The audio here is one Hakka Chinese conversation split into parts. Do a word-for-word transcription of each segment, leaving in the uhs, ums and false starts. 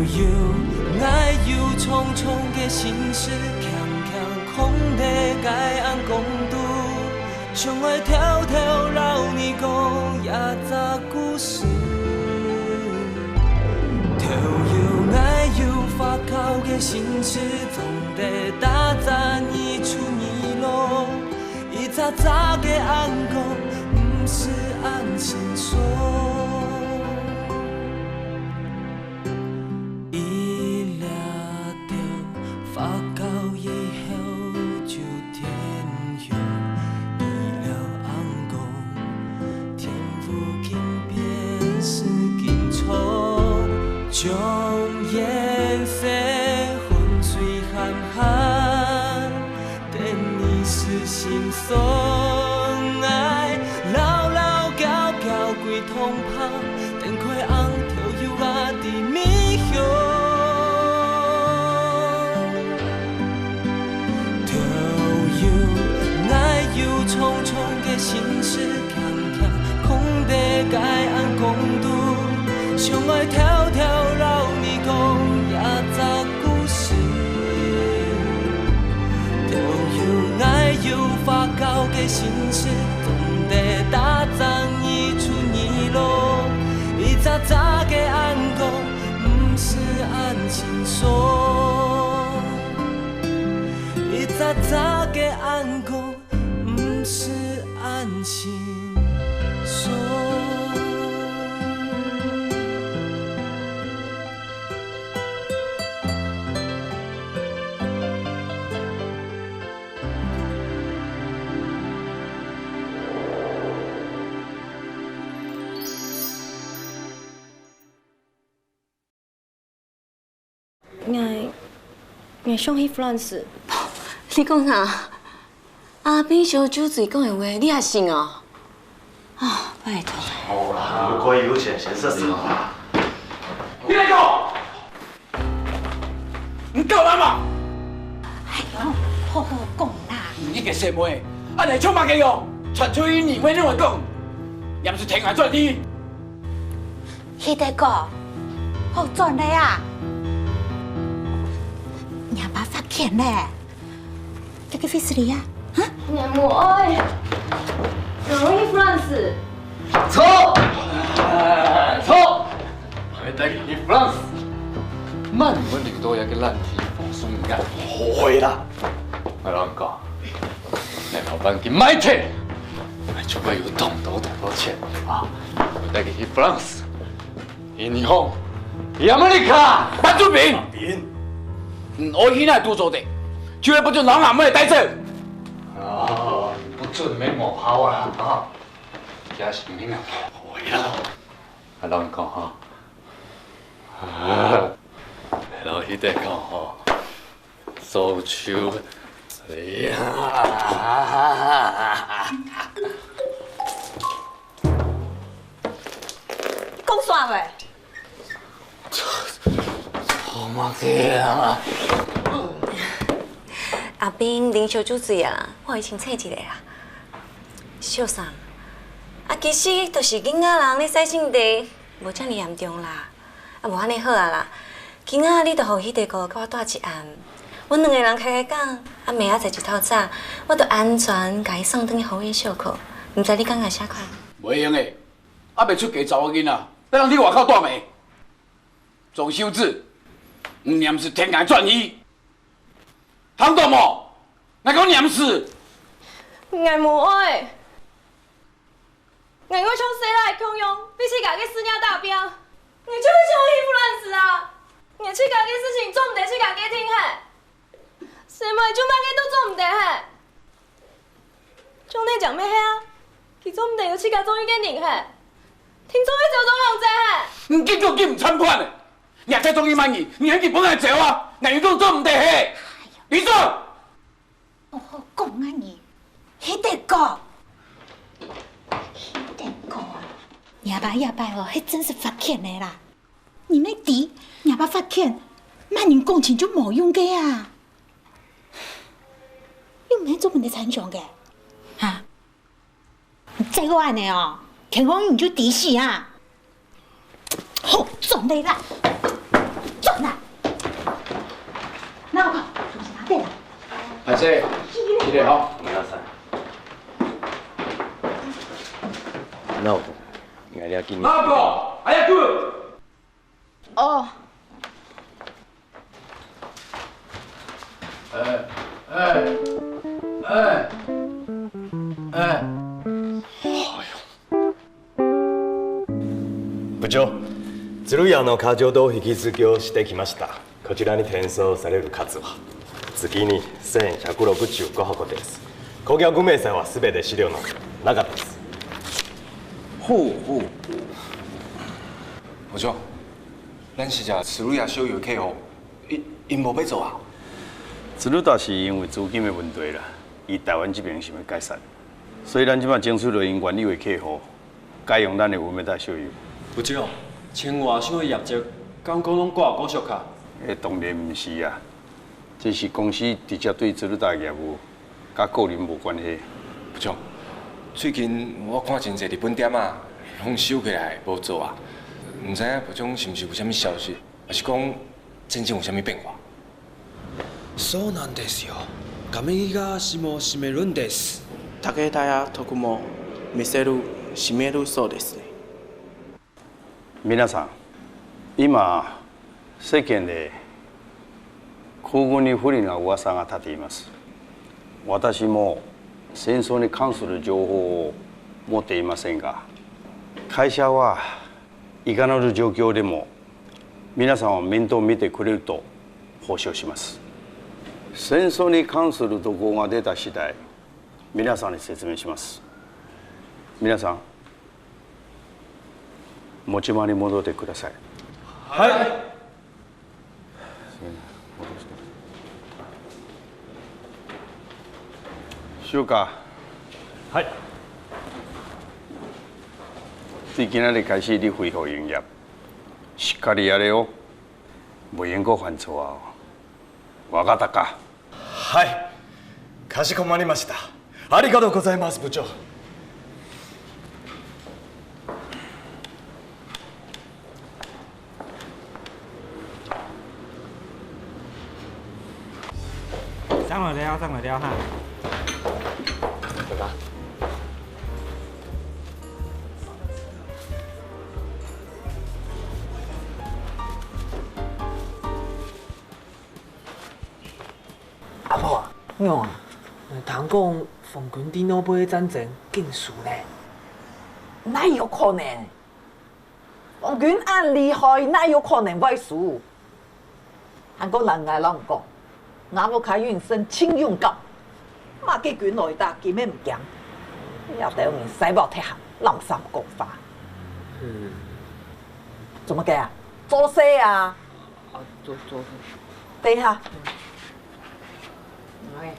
有，𠊎有重重个心事，輕輕囥在該暗光肚，想愛偷偷摎你講這隻故事。都有𠊎有發酵个心事，總得打發你出二路。 一隻隻个暗光，毋使恁清爽。一粒粒發酵以後就天亮，一粒暗光，天父緊變是緊錯，將顏色混水喊喊。 等你死心酸，愛牢牢交交歸同伴，等開紅豆油啊的米香。都有𠊎有重重个心事， 輕輕囥在該暗光肚，想愛偷偷摎你講這隻故事。都有𠊎有發酵个心事，總得打發你出二路。一隻隻个暗光，毋使恁清爽。一隻隻个暗光， 毋使恁清爽。𠊎，𠊎想去France。你講啥？阿斌小酒醉講个話，你也信哦？啊，拜託。好啦，如果有錢先說說啊。你來講！你夠膽嗎？哎喲，好好講啦。你个細妹，恁樣像麼个樣？傳出去你會認為講，也毋使聽俺轉去。 希德哥，好轉了啊！若爸發現了，這个費斯利啊，哈？𠊎無愛，𠊎愛去France。錯！錯！𠊎帶你去France。慢慢地到這个爛地方，送你後悔啦！𠊎摎你講， 𠊎老闆佢賣田，𠊎就會有當多當多錢啊！𠊎帶佢去France，去日本，去America，搬出兵！兵！嗯，𠊎去哪都做得，就係不准老阿妹帶走。啊，不准免無效啊！啊，這性命啊，好呀！𠊎摎你講哈，啊，摎佢等講哈， 手球。哎呀！講啥喂？好嘛个啊！阿斌啉燒酒醉啊，我已經醒起來啊。小三，啊，其實都係囡仔人咧使性地，無遮爾嚴重啦。 啊，無恁呢好啊啦，今仔日你就予希德哥佮我蹛一暗，阮兩个人開開講，啊，明仔載一透早，我就安全共伊送轉去好个小可，毋知你感覺啥款？袂用得，猶未出嫁查某囡仔，愛人佇外口蹛咩？張秀智，你毋使聽𠊎轉去，聽著無？𠊎講你毋使。𠊎無愛。 𠊎愛像細賴共樣，為自家个事業打拚。𠊎就係想去France啊！𠊎自家个事情做毋得自家決定係？細妹就麼个都做毋得係？張德強乜係啊？佢做毋得有自家中意个人係？定著愛走張良政係？你結果佢毋參款呢！若再中意麼人，你喊佢分𠊎走啊！𠊎又講做毋得係？你說！ 好好講啊你，希德哥，希德哥啊，若爸這擺哦，係真實發譴个啦。你乜知，若爸發譴，麼人講親就無用个啊。你毋係做毋得參詳个，哈？你再過恁呢哦，天光日你就知死啊！好，轉來啦，轉先生，失礼吼。那我，你来聊给你。マーコ、早く！哦。哎，哎，哎，哎。部長、鶴屋の過剰導引き付けをしてきました。こちらに転送される数は、月に千百六十五箱です。顧客名簿はすべて資料の中です。ほうほう。部長、咱是食鶴屋燒油个客戶，𪜶、𪜶無愛做啊？鶴屋是因為資金个問題啦，以台灣這邊想要解散，所以咱這馬爭取到𪜶願意个客戶， 改用咱个烏梅大燒油。部長，千外箱个業績，敢講攏掛高息卡？誒，當然毋是啊，這是公司直接對鶴屋个業務，佮個人無關係。部長，最近我看真濟日本店啊，攏收起來無做啊，毋知影部長是毋是有啥物消息？ 抑是講真正有啥物變化？そうなんですよ。ガメ木が足も閉めるんです。竹田屋特も店を閉めるそうですね。皆さん、今、世間で空軍に不倫の噂が立っています。私も戦争に関する情報を持っていませんが、会社はいかなる状況でも 皆さんを面倒見てくれると保証します。戦争に関する情報が出た次第、皆さんに説明します。皆さん、持ち場に戻ってください。はい。週か。はい。自今仔日開始，你恢復營業。 しっかりやれよ。無閒過犯錯啊。わかったか？はい。かしこまりました。ありがとうございます、部長。上來了，上來了哈。 阿婆啊，仰啊？聽講皇軍在外背个戰爭緊輸呢？哪有可能？皇軍恁厲害，哪有可能會輸？還過人𠊎摎你講，吾屋下有一身盡勇敢，麼个軍來打，根本毋驚。這兜人細胞忒閒，濫糝講話。嗯。做麼个啊？做事啊！ 啊，做、做。等一下。哎。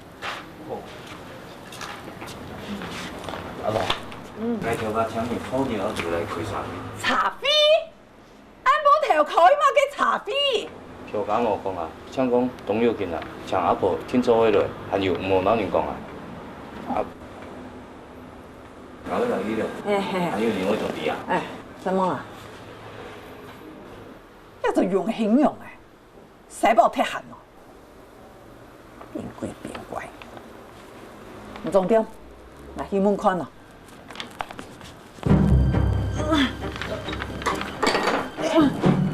阿婆，嗯。𠊎頭家請你泡茶，愛出來開茶會。茶會？恁無頭殼，麼个茶會？頭家無講啊，請講當有緊啊，請阿婆定做會來，還有無摎人講啊？啊，𠊎會來去了，嘿嘿。還有人會同你啊？哎，什麼啊？ 這就用形容誒，細胞忒閒哦。變鬼變怪。毋重點，來去問看哦。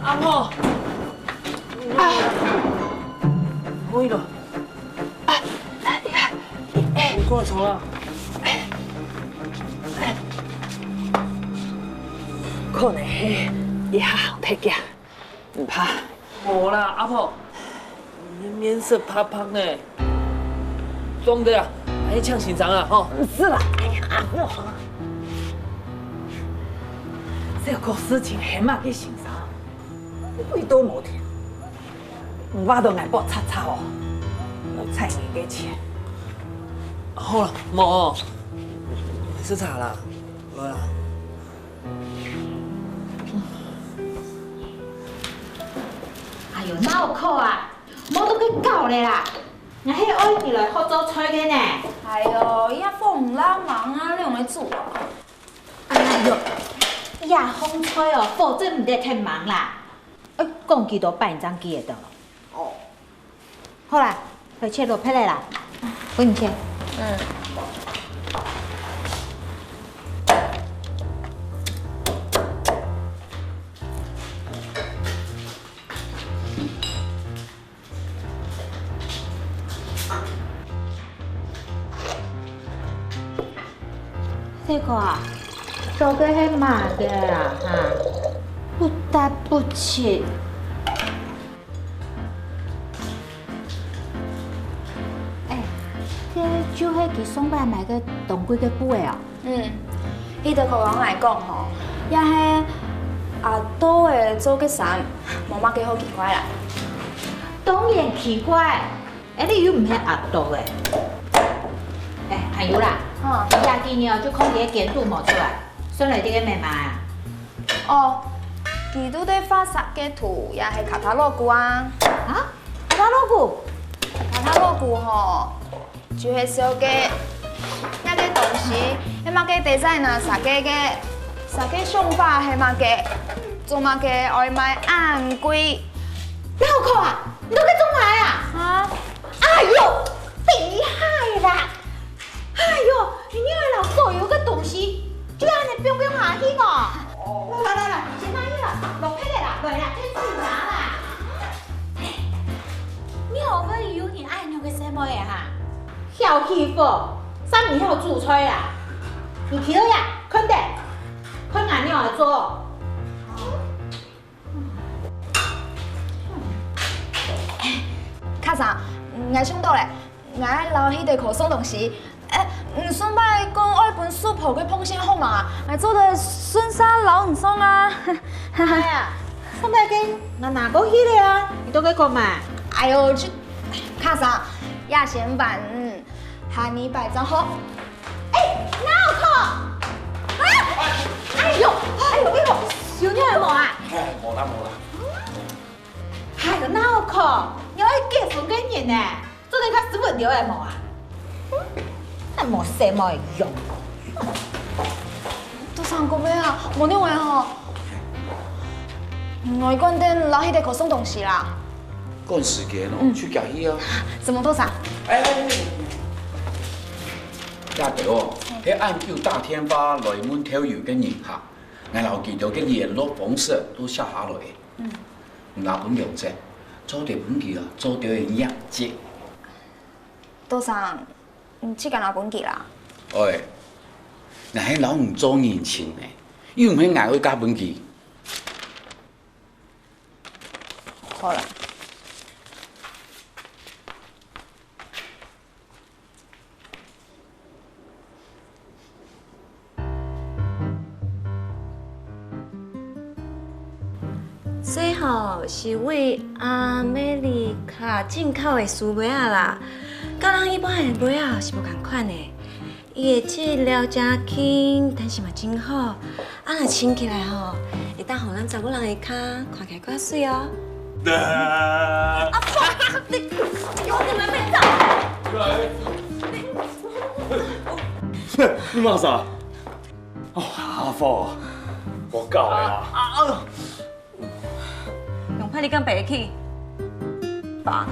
阿婆，啊，可以了。你過來坐啊。可能係一下行忒遽。 毋怕。無啦，阿婆，你的面色白白呢。總得啊，還係請先生啊，吼。毋係啦，哎呀，阿婆啊，這個事情係麼个先生，你都無聽。你話到𠊎爆叉叉哦，來賺你个錢。好了，無哦，食茶啦，來啦。 哎喲，哪有可啊？無都去搞咧啦！𠊎係愛你來學做菜个呢。哎喲，這風浪猛啊，你用來煮啊？哎喲，這風吹哦，火真毋得忒猛啦。哎，講幾多擺你正記得到？哦。 好啦，開始落坯仔啦。分你切。嗯。 細哥啊，做个係麼个啊？哈，不得不食。哎，這就係佢上擺買个當貴个布仔哦。嗯，佢就同𠊎講吼，這係阿多仔做个衫，無麼个好奇怪啦。當然奇怪， 𠊎兜又毋係阿多仔。哎，還有啦，嗯。這幾日就看佢个間肚無出來，算來這个麼个啊？哦，佢都在畫設計圖，也係卡塔洛古啊。啊？卡塔洛古？卡塔洛古吼，就係紹介該个東西，係麼个designer設計个，設計想法係麼个，做麼个愛賣恁貴。哪有可能啊？你都去做麼个啊？啊？ 哎喲，厲害啦！哎喲，你愛摎所有个東西，就恁樣放放下去哦。來來來來，先拿去啦，落去了啦，來啦，去煮茶啦。哎，你後背有人恁樣个細妹仔哈？曉欺負，啥毋曉煮菜啦？你企到這，看等，看𠊎仰般做。 卡桑，𠊎想到咧，𠊎愛摎佢兜客送東西。誒，你上擺講愛分叔婆个膨線號碼，𠊎做得順續摎你送啊。哎呀，上擺个𠊎拿過去了啊，你都在講麼个？哎喲，就，卡桑，這先還你，下禮拜正好。 哎，哪有可能？啊！哎喲，哎喲，哎喲，有仰無啊？哎，無啦，無啦。哎喲，哪有可能？你愛結婚个人呢，做得較斯文兜仔無啊？還無細妹用。多桑，講咩啊？無仰仔吼。𠊎趕等摎佢兜客送東西啦。趕時間哦，嗯。去行去啊。什麼多桑？哎，哎，哎，哎。 這兜哦，係恁久打電話來問豆油个人客，𠊎摎佢兜个聯絡方式都寫下來。嗯。拿分佢兜，做得分佢啊，做兜个業績。多桑，你自家拿分佢啦。喂，𠊎係摎你做人情呢，又毋係𠊎愛加分佢。好啦。 這吼係對亞美利加進口个樹皮仔啦，佮人一般个皮仔係無仝款个。佢个質料較輕，但是嘛真好，啊若穿起來吼，會當予咱查某人个跤看起來較媠哦。阿鳳，你，你莫走！你罵啥？ 哦，阿鳳，無夠个啊！用歹你敢白起？爸。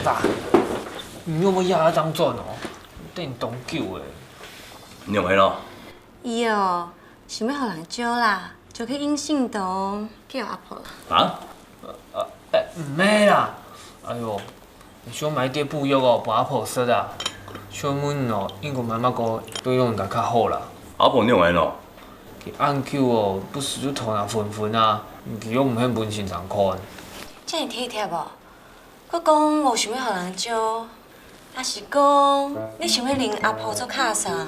大，你有無也當轉哦？等當久个。你有沒咯？伊哦，想欲予人招啦，招去應姓董，叫阿婆啦。啊？呃，呃，毋係啦，哎喲， 想買兜補藥哦，分阿婆食啊。想問哦，應該買麼个對老人家較好啦？阿婆仰般哦？佢恁久哦，不時就頭那昏昏啊，佢又毋肯分先生看。遮爾體貼哦，閣講無想欲予人招，抑是講你想欲認阿婆做卡桑，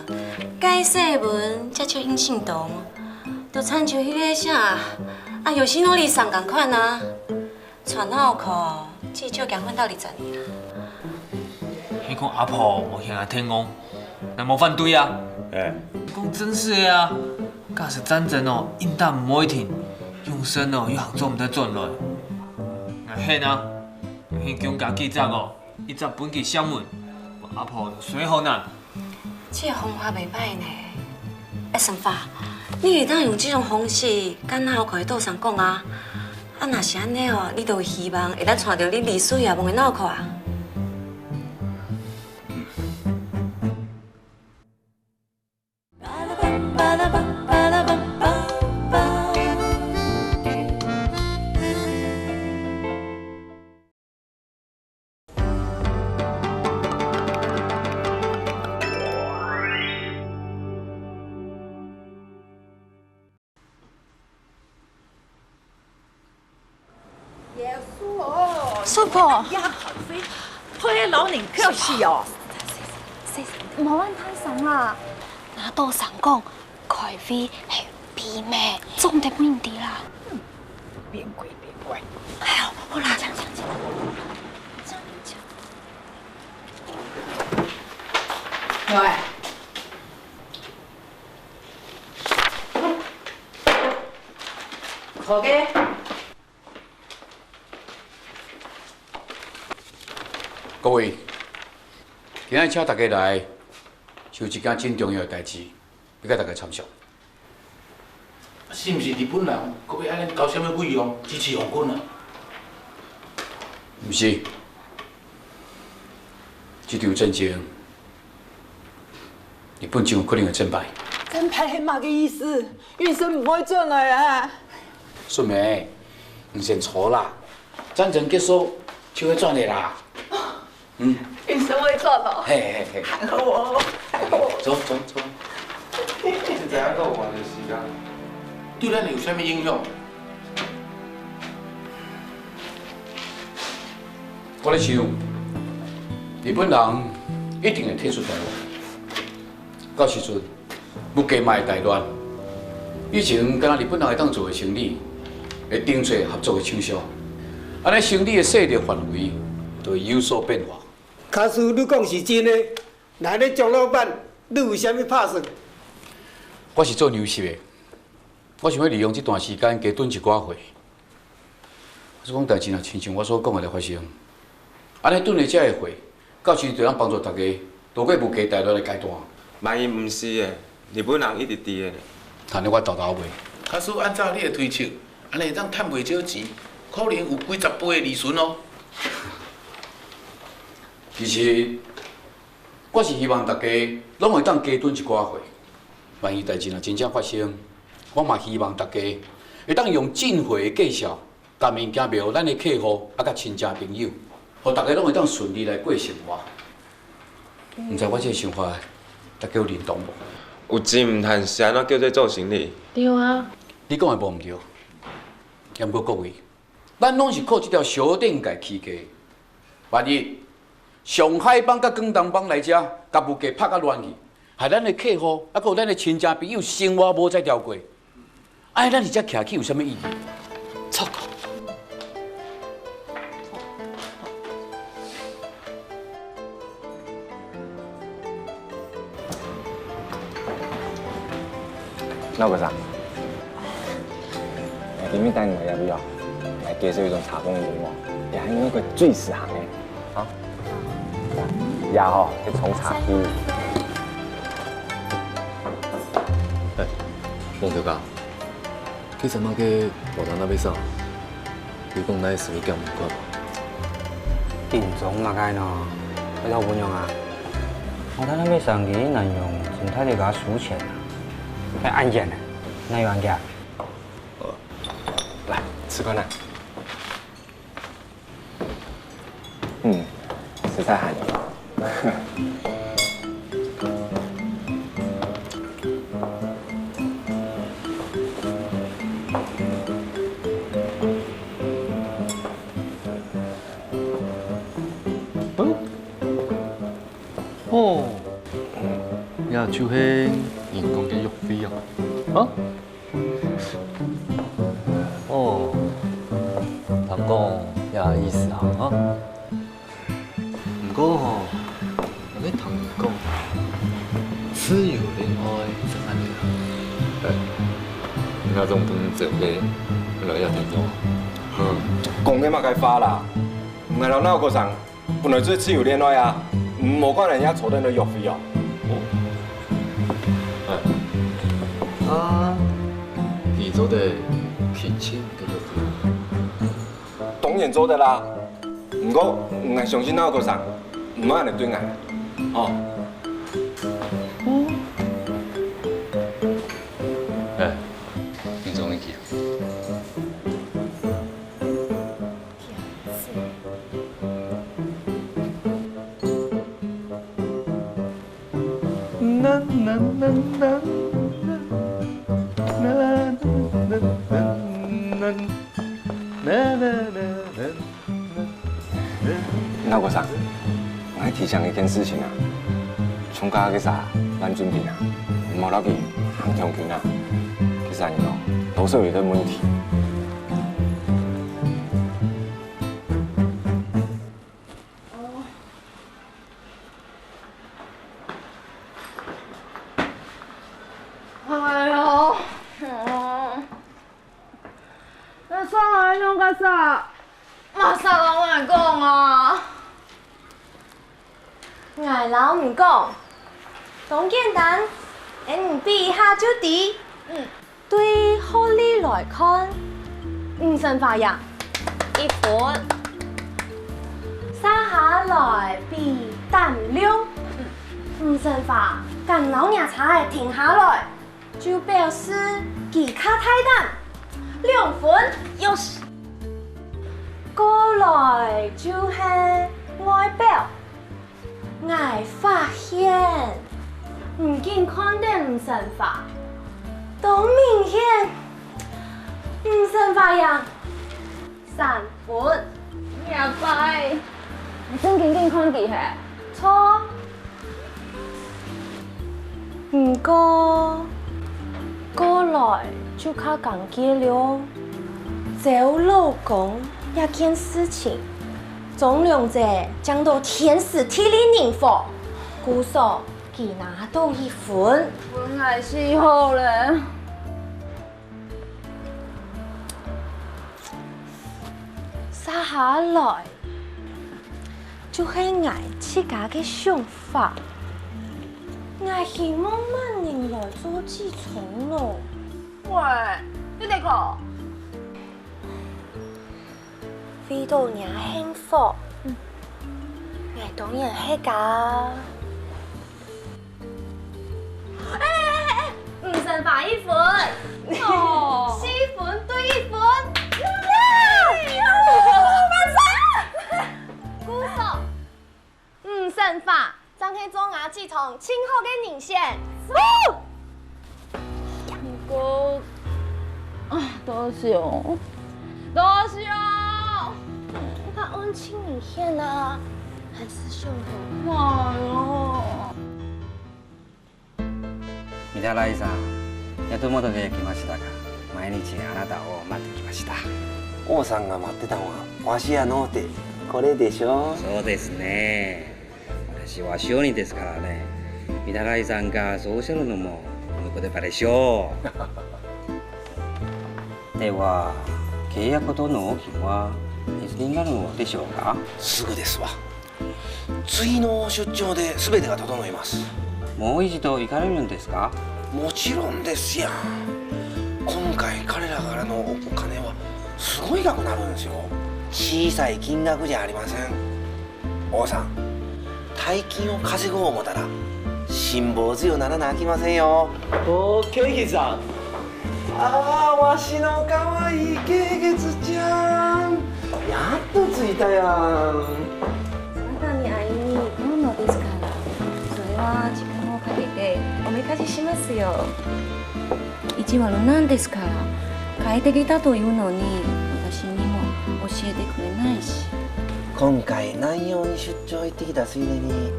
改姓文才叫應姓董，就親像彼个啥，啊，有些努力上仝款啊。 賺哪有可，至少結婚到二十年啊。係講阿婆無嫌𠊎𤺪戇，𠊎無反對啊。欸。講真實个啊，假使戰爭哦，應答毋會停，永生哦，又還做毋得轉來。𠊎肯啊，𠊎去共下幾隻哦，一隻分佢姓文，分阿婆就睡好難。 這个方法袂歹呢。欸，生發，你會當用這種方式，佮若有可能多桑講啊。啊，若是安尼哦，你就希望會當娶到你理所也無个老婆啊？ 耶穌哦！師傅，呀，開老人教示哦。無恁大聲啊！若大聲講，開會係秘密，總得分人知啦。變鬼，變鬼！哎喲，好啦，講講講。喂。 坐个。各位，今日請大家來，是有一件真重要的代誌，欲佮大家參詳。是毋是日本人閣欲按呢搞啥物費用支持皇軍啊？毋是，這場戰爭 日本真有可能會戰敗。戰敗係麼个意思？運生毋會轉來啊！順美，你先坐啦，戰爭結束就會轉來啦。嗯。運生會轉哦。嘿嘿嘿。還好哦。走走走。你知影閣有偌濟時間？對咱有啥物影響？ 我咧想，日本人一定會退出台灣。到時陣，物價嘛會大亂。以前敢若日本人會當做的生理，會定做合作的廠商，按呢生理的勢力範圍就會有所變化。假使你講是真的，若咧，鍾老闆，你為啥物拍算？我是做糧食的，我想欲利用這段時間加囤一寡貨。 我是講代誌若親像我所講的來發生，按呢囤的遮个貨，到時就通幫助大家渡過物價大亂的階段。萬一毋是的，日本人一直佇的呢？趁得我沓沓尾。假使按照你的推測，按呢會當趁袂少錢，可能有幾十倍的利潤哦。其實，我是希望大家攏會當加囤一寡貨。萬一代誌若真正發生，我嘛希望大家會當用進貨的價數 共物件賣予咱的客戶，啊，佮親情朋友，予大家攏會當順利來過生活。毋知我這个想法，大家有認同無？有錢毋趁是按怎叫做做生理？對啊。你講的無毋對，也毋過各位，咱攏是靠這條商店街起家。萬一上海幫佮廣東幫來遮，共物價拍甲亂去，害咱的客戶，啊，閣有咱的親情朋友生活無才調過。 哎，咱佇遮徛起有啥物意義？操！老和尚，今日帶你來這位啊，來介紹一種茶風的文化，這係我國最時行的。 啊？呀吼，去沖茶去。哎，黃頭家，其實麼个華田那邊上，有講哪時會叫你過？緊張麼个呢？老闆娘啊，華田那邊上佢難用，真太太家輸錢啊。哎，案件呢？哪有案件？來，試看啊。 嗯，實在還有。嗯？哦，也就係人工个藥費啊。啊？ 哦，聽講也有意思啊，哈。毋過吼，𠊎聽人講，自由戀愛係恁樣啊。哎，你那種不能走的，來要怎樣？嗯，講个麼个話啦？𠊎老老个上 本來就自由戀愛啊，無管人家坐等个約會哦。哦。哎。啊，你做得提前个約會。然做得啦。毋過，𠊎相信鬧鼓聲毋會恁樣對𠊎，吼。哎，你終於去了。 鬧鼓聲，𠊎提醒你一件事情啊，像該个儕，范俊平啊，毋好摎佢行相近啊。其實你哦，多少有點問題。 哎喲，嗯，該上來弄个啥？麼儕摎𠊎講啊？𠊎摎你講，當簡單，你比一下就知。嗯。 對學歷來看，吳生發贏一分。續下來比膽量，吳生發敢摎若車仔停下來，就表示佢較大膽，兩分。又係。過來就係外表。 𠊎發現，你緊看等吳生發，當明顯，吳生發贏三分。阿伯，你正經緊看佢係？著。毋過，過來就較尷尬了。招老公這件事情， 張良仔正到天時地利人和，故所佢拿到一分。分𠊎死好了。續下來，就係𠊎自家个想法。𠊎希望麼人來做主唱咯。喂，你兜講。 為著若幸福，𠊎當然係該。哎，哎，哎，吳生發一分，哦。四分對一分。耶！故所， 吳生發，正係做吾主唱盡好个人選。毋過，啊，多想，多想。答案盡明顯啊，還係想好。哎喲。 御手洗いさん、やっと元気が来ましたか。毎日あなたを待ってきました。王さんが待ってたのは、わしやのうて、これでしょう。そうですね。私は小児ですからね。御手洗いさんがそうおっしゃるのも、この言葉でしょう。では、契約と納期はいつになるのでしょうか？すぐですわ。 次の出張で全てが整います。もう一度行かれるんですか？もちろんですやん。今回彼らからのお金はすごい額になるんですよ。小さい金額じゃありません。王さん、大金を稼ごう思ったら、辛抱強ならなあきませんよ。おー、ケイキさん。 ああ、わしの可愛いケイケツちゃん。やっと着いたやん。あなたに会いに行くのですから。それは時間をかけておめかししますよ。意地悪なんですから。帰ってきたというのに、私にも教えてくれないし。今回南洋に出張行ってきたついでに、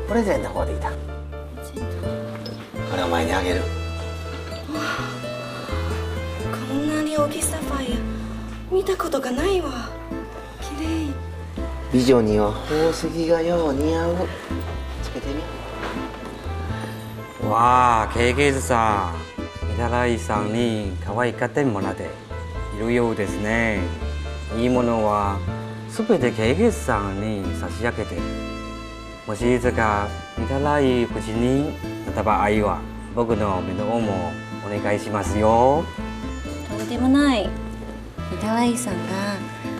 プレゼント買うてきた。 これお前にあげる。こんなに大きいサファイア見たことがないわ。きれい。美女には宝石がよう似合う。つけてみ。わあ、ケイケイさん、御手洗いさんに可愛い買ってもらっているようですね。いいものはすべてケイケイさんに差し上げて。 もしいつか、御手洗い夫人になった場合は、僕の面倒もお願いしますよ。とんでもない。御手洗いさんが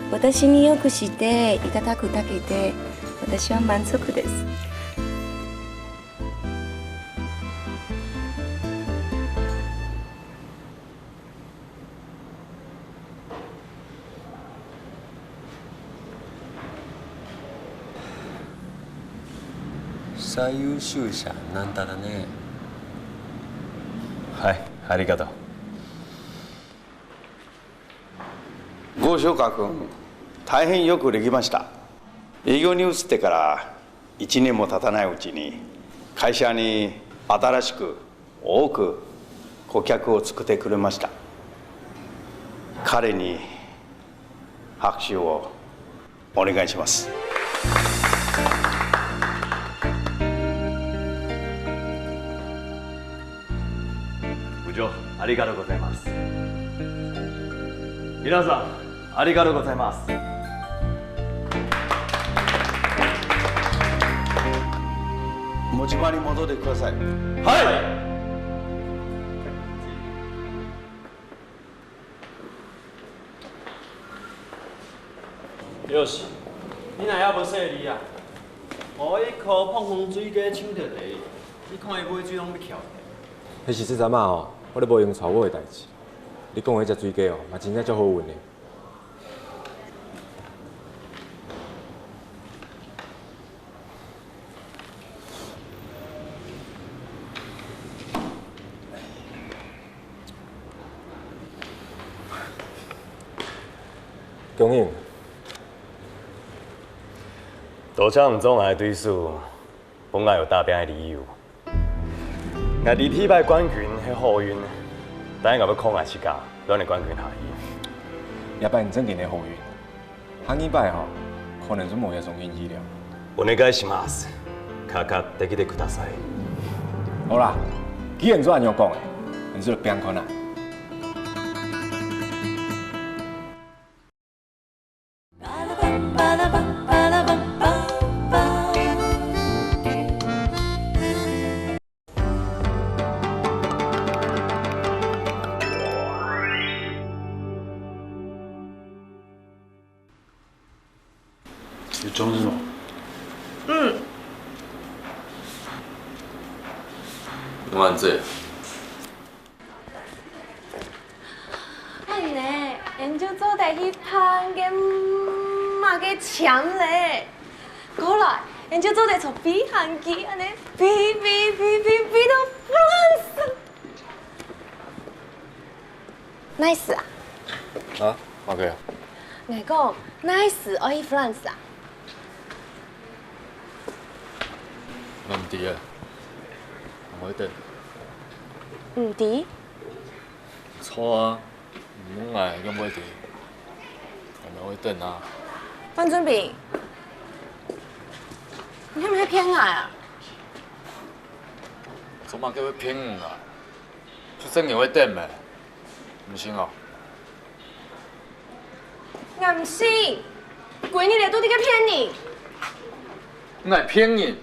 私によくしていただくだけで、私は満足です。最優秀者なんだね。はい、ありがとう。 豪商家君、大変よくできました。営業に移ってから一年も経たないうちに、会社に新しく多く顧客を作ってくれました。彼に拍手をお願いします。部長、ありがとうございます。皆さん、ありがとうございます。持ち場に戻ってください。はい。 よし，你哪會無細膩啊？哦，一口膨風水雞搶著咧，你看伊尾水攏要翹起來。彼是這陣仔哦，我咧無閒娶某个代誌。你講的彼隻水雞哦，嘛真正足好運的。 恭喜！多謝毋做𠊎个對手，分𠊎有打拚个理由。𠊎知第一擺冠軍係好運，但係𠊎愛靠𠊎自家，摎你冠軍下去。這擺毋正經个好運。 下二擺吼，可能就無遐種運氣了。お願いします。かかってきてください。好啦，既然做恁樣講，恁就來拚看啊。有裝是嗎？嗯。你玩這？哎呢，恁就做得去辦个麼个簽咧。過來，恁就做得坐飛行機，恁呢飛飛飛飛飛到Florence。 Nice啊！啊，麼个啊？𠊎講，Nice愛去Florence啊？𠊎毋知啊，𠊎無去等。毋知？著啊，毋問𠊎仰會知？𠊎無去等啊。范俊斌，你係毋係騙𠊎啊？做麼个會騙你啊？ 就真个會等咩？毋信哦？𠊎毋信，歸日仔都在該騙人。𠊎騙人？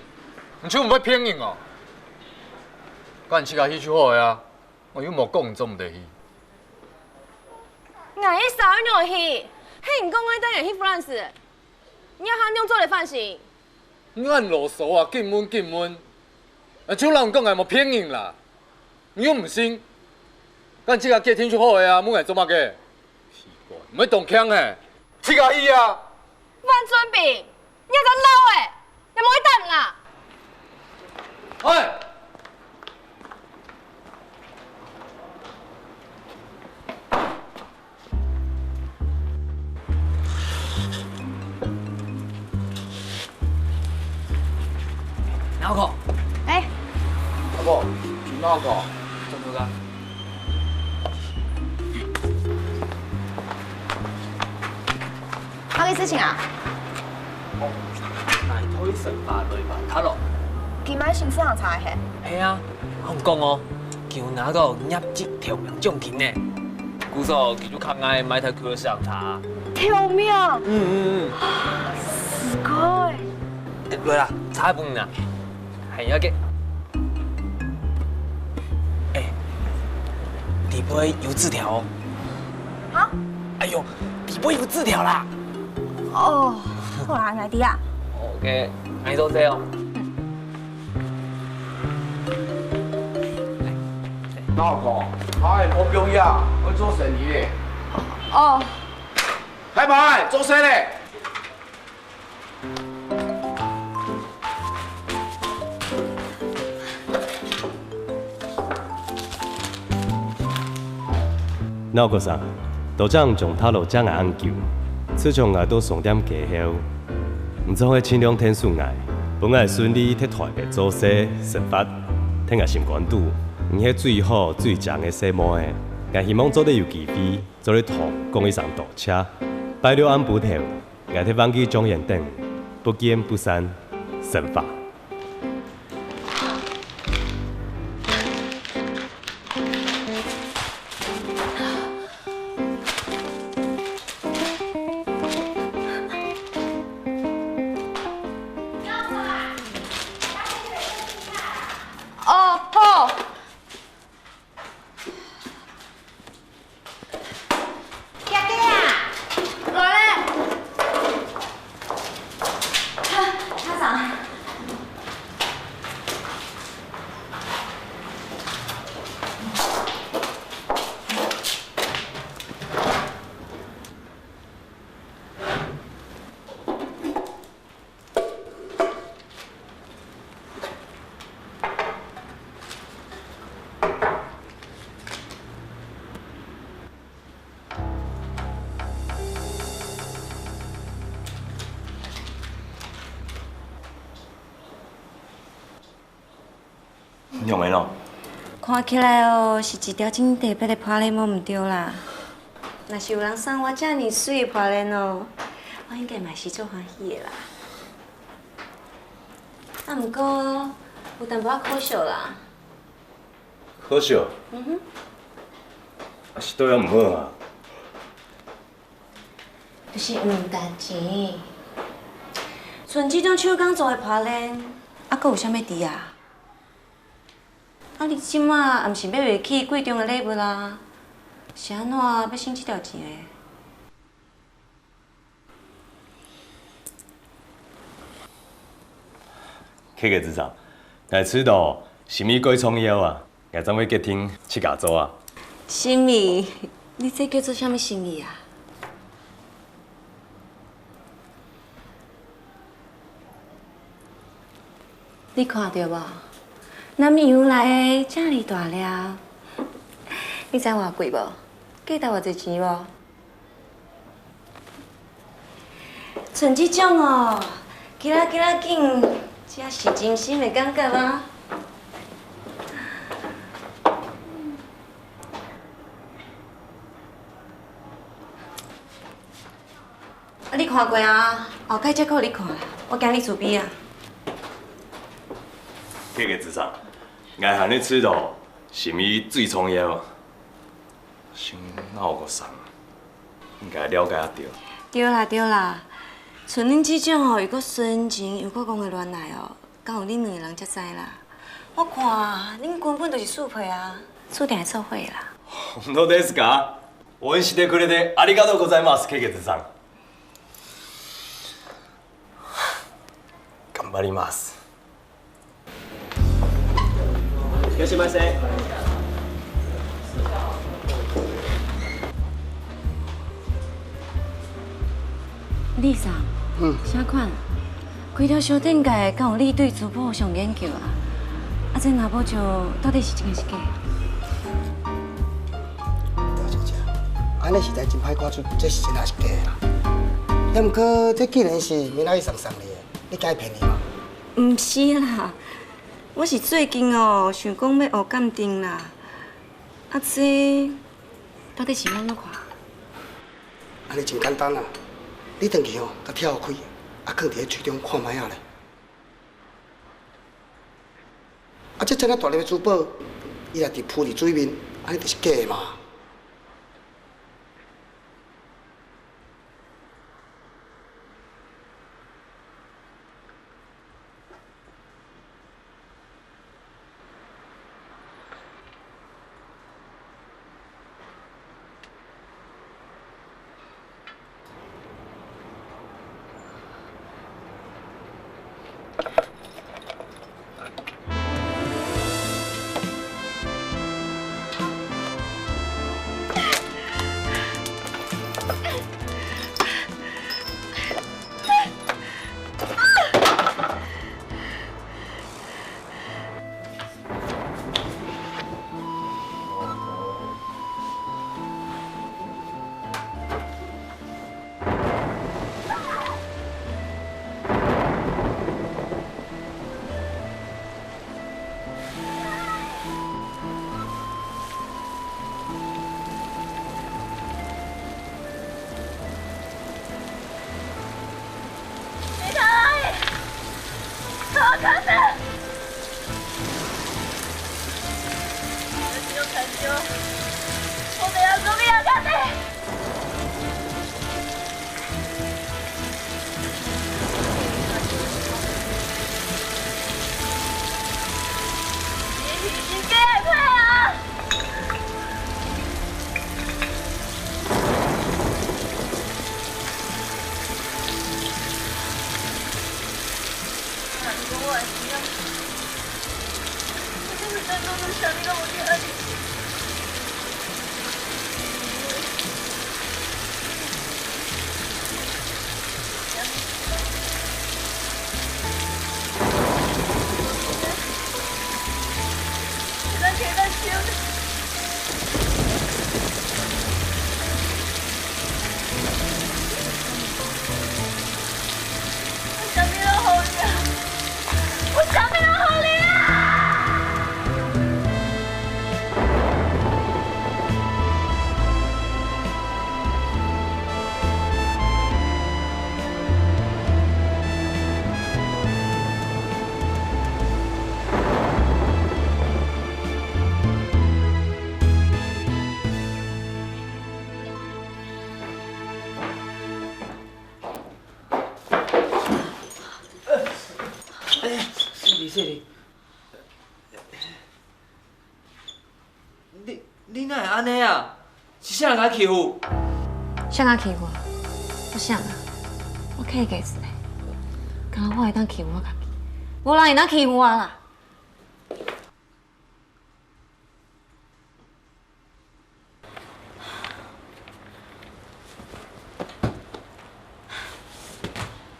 你就毋會騙人哦？該你自家去就好个啊，𠊎又無講你做毋得去。𠊎一儕愛仰仔去？係你講愛帶𠊎去Florence，你這下仰做得反省？你恁囉嗦啊，緊問緊問，啊，就摎你講𠊎無騙人啦。 你又毋信？該你自家決定就好个啊，問𠊎做麼个？奇怪，毋會當慶嘿？自家去啊！范俊斌，你這隻老个，你莫去等啦！哎！ 哪有空？哎，阿婆，去哪个？中途个。麼个事情啊？哦，𠊎討一身花來吧，卡咯。佢買新市行茶个係？係啊， 好講哦，佢有拿到業績頭名獎金呢。故所佢就較愛買台舊个市行茶。頭名？嗯嗯嗯。すごい。來啦，茶分你啊，還有个。哎，底背有字條哦。哈？哎喲，底背有字條啦。哦，好啦，𠊎知啊。OK，恁樣做事哦。老公，哎，我不用呀，我做生意嘞。哦。開門，做事嘞。 老國生，多謝你將頭路借𠊎恁久。自從𠊎到商店過後，你總係盡量𢯭手𠊎，分𠊎順利在臺北做事、生活，在𠊎心肝肚，你係最好、最靚个細妹仔。𠊎希望做得有機會，做得同你講一聲多謝。拜六暗晡頭， 𠊎在灣記莊園等，不見不散，生華。哦，好。 姐姐啊，來咧！哈，阿嫂。 仰般哦？看起來哦，係一條真特別个袚鍊無毋著啦。若係有人送𠊎遮爾媠个袚鍊哦，𠊎應該嘛係足歡喜个啦。啊，毋過有淡薄仔可惜啦。可惜？嗯哼。啊，是對我毋好啊？ 就是毋值錢。像這種手工做个袚鍊，啊，閣有啥物值啊？啊，你這馬也毋是買袂起貴重个禮物啊，是按怎愛省這條錢咧？ K K執行，𠊎知著心怡蓋重要啊，𠊎正會決定自家做啊。心怡，你這叫做啥物心怡啊？你看著無？男朋友來个遮爾大粒，你知偌貴無？價值偌濟錢無？ 像這種哦，吉啦吉啦緊，這是真心个感覺啊。啊，你看過啊？後擺才過你看啦，我驚你自卑啊。這个智商，𠊎還你知著，心怡最重要。 先鬧個啥？應該了解啊，對。對啦，對啦，像恁這種吼，又過純情又過戇个戀愛哦，敢有恁兩个人才知啦？我看恁根本就是速配啊，注定會做伙啦。本当ですか？ 美味しいでくれてありがとうございます、ケイケツさん。頑張ります。 いらっしゃいませ。李さん，嗯。啥款？開到商店街，敢有你對珠寶上研究啊？啊，這外寶石到底是真係假？大小姐，安尼實在真歹看出，這是真還是假啦。也毋過，這既然是明仔日送送你的， 你敢會騙伊嘛？毋是啦，我是最近哦，想講欲學鑑定啦。啊，這到底是欲按怎看？安尼真簡單啦，你轉去吼，共拆開，啊，囥佇咧水中看覓仔咧。啊，這遮爾大粒的珠寶，伊若直浮佇水面，安尼就是假的嘛。我啥物都好了，我啥物都好了啊！哎，失禮，失禮。你，你哪會恁樣啊？是啥人共欺負？啥人欺負啊？我啥人啊？我客家人呢。敢若我會當欺負我家己，無人會當欺負我啦。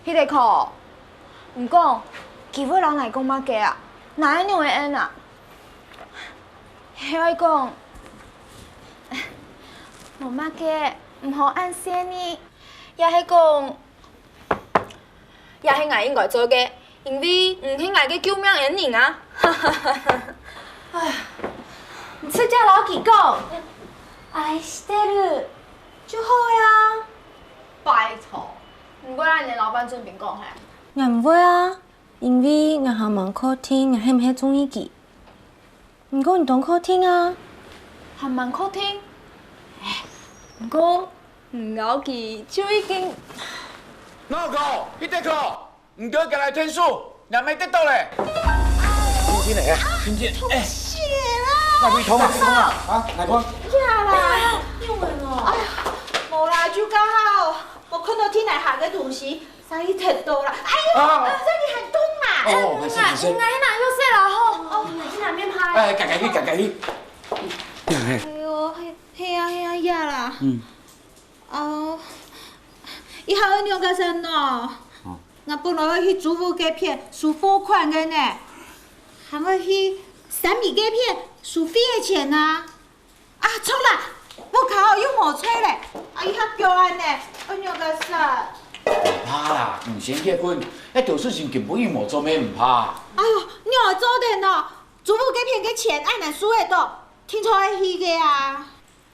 Hideko，你講，佢會摎𠊎講麼个啊？哪會恁樣仔啊？係愛講，無麼个，毋好恁細義，也係講， 也係𠊎應該做个，因為你係𠊎个救命恩人啊！哎呀，你直接摎佢講，愛してる就好呀！拜託，你會摎你个老闆準備講係？𠊎毋會啊，因為𠊎還吂確定𠊎係毋係中意佢。 毋過你當確定啊？還吂確定。唉，毋過，你摎佢就已經……Naoko，Hideko，你兜過來𢯭手，若姆跌倒咧。輕輕仔，輕輕，哎，哪位痛啊？哪位痛啊？啊，哪位？呀啦，有問哦。哎呀，無啦，就剛好，𠊎看到地泥下个東西， 所以跌倒啦。哎喲，啊。啊，這裡很痛啊。哦，沒事，沒事。𠊎，𠊎去拿藥水啦，吼。哦，你去拿面拍。哎，趕緊去，趕緊去。哎喲，係，係啊，係啊，呀啦。嗯。哦，一下愛仰結煞呢？哦。𠊎本來愛去租屋該片收貨款个呢，還愛去三米該片收費个錢啊。 啊，著啦，屋下又無菜咧，啊，一下腳恁呢，愛仰結煞？毋怕啦，你先歇睏，該兜事情根本就無做咩，毋怕。哎喲，仰做得呢？租屋該片个錢恁難收得到，定著愛去个啊。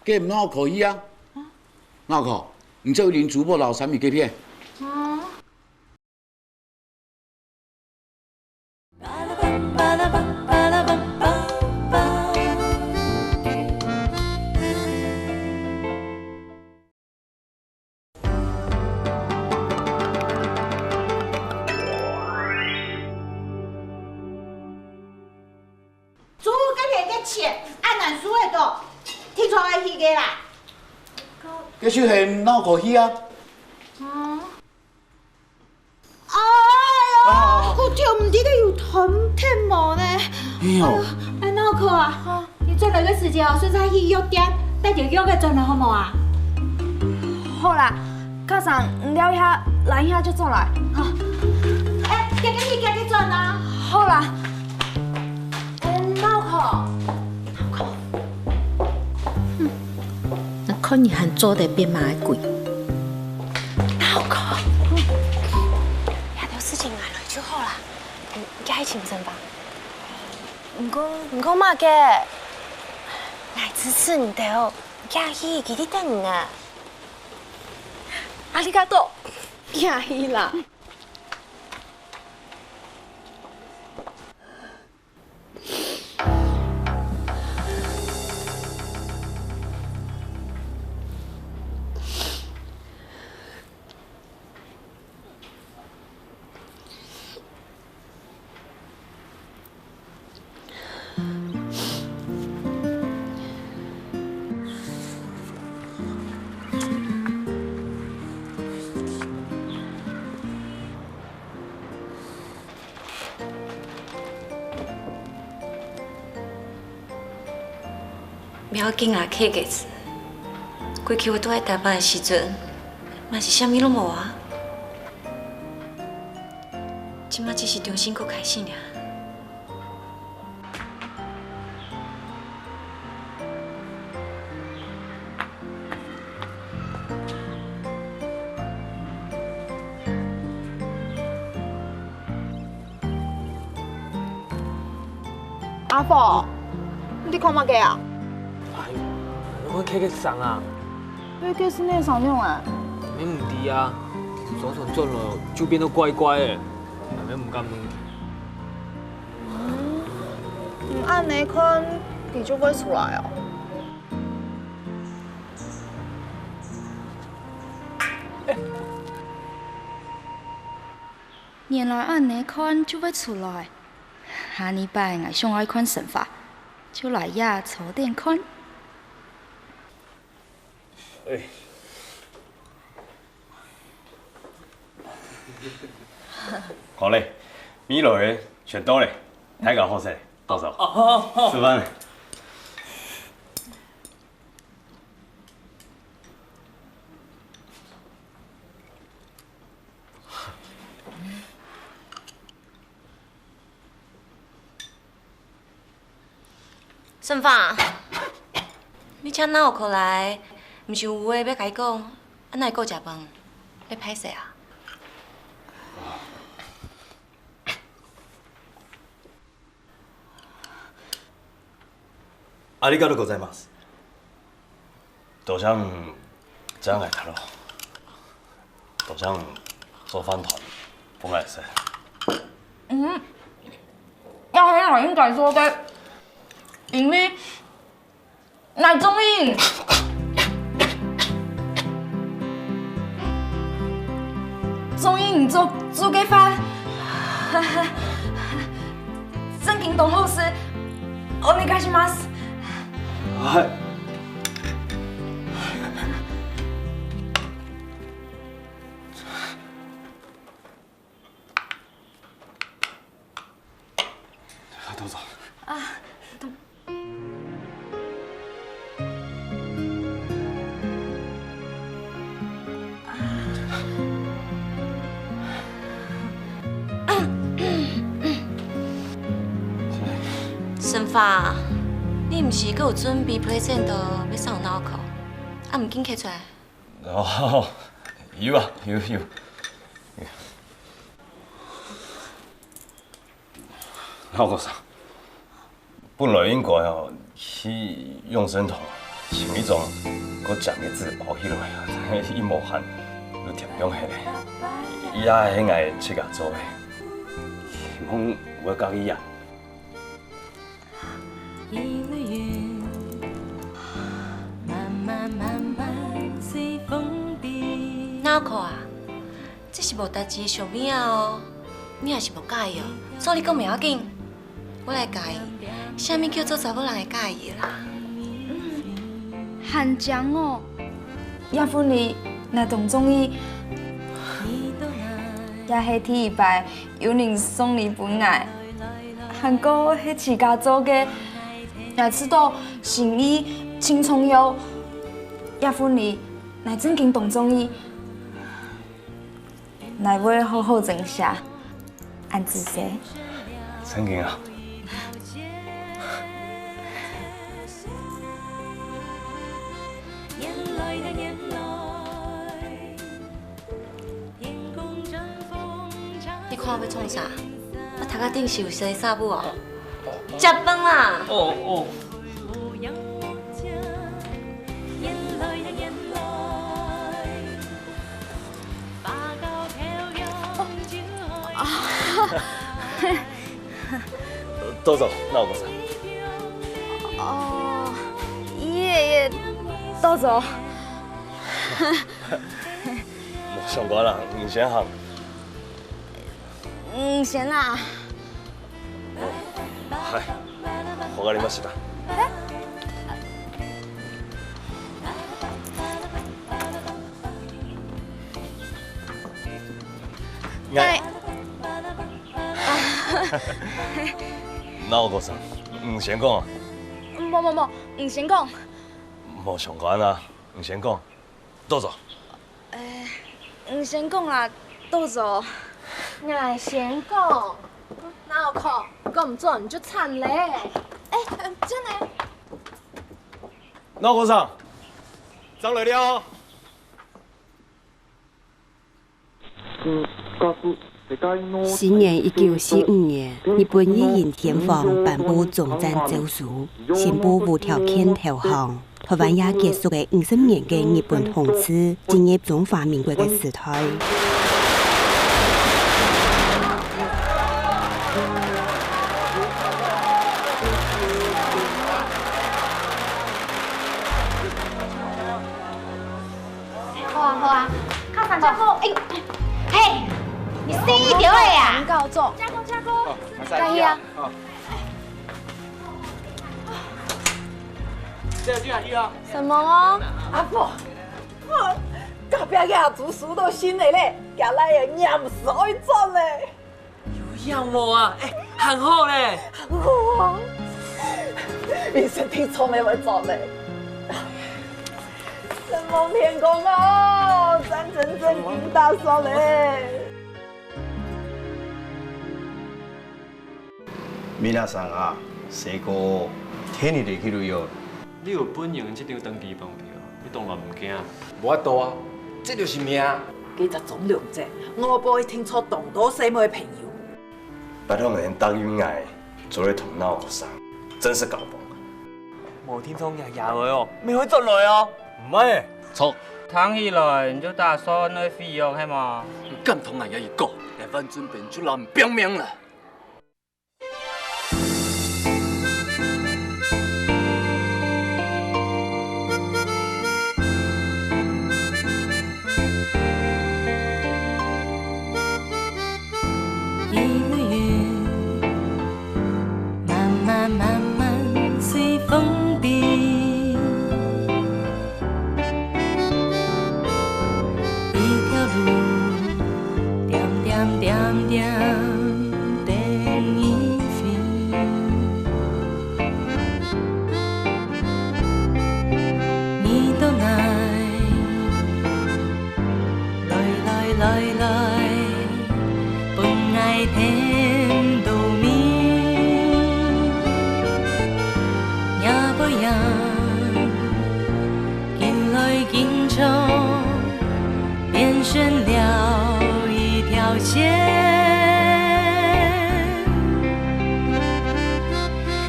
該毋就可以啊？哪可？你就去領租屋摎三米該片。嗯。 租屋該片个錢，恁難收得到，定著愛去个啦。該就係毋就可以啊。嗯。 哎喲，啊。𠊎都毋知得有斷忒無呢。哎喲。哎喲，哎，Naoko啊，你轉來个時節哦，順續去藥店，帶兜藥仔轉來好無啊？好啦，卡桑，你尞一下，來一下就轉來。好。哎，遽遽去，遽遽轉啊。好啦。哎，Naoko，Naoko。 哼，𠊎看你還做得變麼个鬼。Naoko，這兜事情𠊎來就好啦，你，你遽去尋生吧。毋過，毋過麼个？𠊎支持你兜，你遽去，佢在等你呢。ありがとう。遽去啦。毋要緊啊，Kegets。過去我佇愛台北个時陣，嘛是啥物攏無啊。這馬只是重新閣開始爾。 阿福，你看麼个啊？哎，你看Kegets生啊？Kegets生仰仔？你毋知啊，自從轉來就變到怪怪个，還毋敢問佢。嗯，你恁仔看，佢就會出來哦。 原來恁仔看就會出來。下二擺𠊎想愛看神話，就來這坐等看。好咧，米來全到咧，大家好勢，到時候。哦，好，好。食飯咧。 順發，你請Naoko來，毋是有話欲共佢講，啊哪會顧食飯？你歹勢啊？ ありがとうございます。多謝你請𠊎食咯。多謝你做飯糰分𠊎食。嗯，這係𠊎應該做个，因為 𠊎中意，中意你做，做个飯。正經當好食，お願いします。はい。 どうぞ。あ、どうも。順發，你毋是閣有準備present欲送Naoko？啊，毋緊提出來。哦，有啊，有，有。有。 Naokoさん，本來應該哦去養生堂尋一張較靚个紙包起來，一無閒就添放忒咧。這係𠊎自家做个，希望毋會介意啊。Naoko啊， 這是無代誌个小物仔哦，你也是無佮意哦，所以你講袂要緊。我來教你，啥物叫做查某人會佮意个啦。嗯，還靚哦。這份禮𠊎當中意，也係第一擺有人送禮分𠊎，還過係自家做个，𠊎知道心意盡重要。這份禮𠊎正經當中意。 𠊎會好好珍惜，恁仔細。正經啊？你看我欲創啥？我頭殼頂是有洗衫布哦。食飯啦！哦，哦。 どうぞ、直子さん。ああ、いえいえ、どうぞ。もう、相關人，你先行。你先啦。 はい、わかりました。はい。直子さん，你先講啊。無無無，你先講。無相干啊，你先講，多謝。欸，你先講啦，多謝。𠊎先講，哪有空？講毋準你就慘咧。欸，真的。那和尚，上來了。 西元一九四五年，日本義仁天皇頒布終戰詔書，宣布無條件投降。台灣也結束了五十年个日本統治，進入中華民國个時代。 好啊，好啊，較快，加工。欸，嘿，你細一點仔啊！加工，加工。好，該去啊。好。這去啊，去啊。什麼哦？阿婆，隔壁个阿叔收著信仔咧，厥倈仔臨時愛轉咧。 有影無啊？欸，還好咧。還好啊，你身體創个會做咧。真望天公啊，戰爭正經打煞咧。皆さん啊，成功，天理的去旅遊。 你有本人這張登機本票，你當然毋驚。無法度啊，這就是命。該隻鍾良政，外背一定坐當多細妹个朋友。拜託你答應𠊎，做你頭腦學生，正式交往。無聽錯，若爺仔哦，毋會轉來哦。毋係。錯。聽起來你就打算愛毀約係無？你敢同𠊎爺爺講，𠊎反正變出來拚命啦。 一粒雲，慢慢慢慢隨風飛。一條路，點點點點等你飛。 你到哪？來來來來，分𠊎添到味。若背影，緊來緊長， 變成了一條線。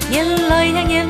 年來呀年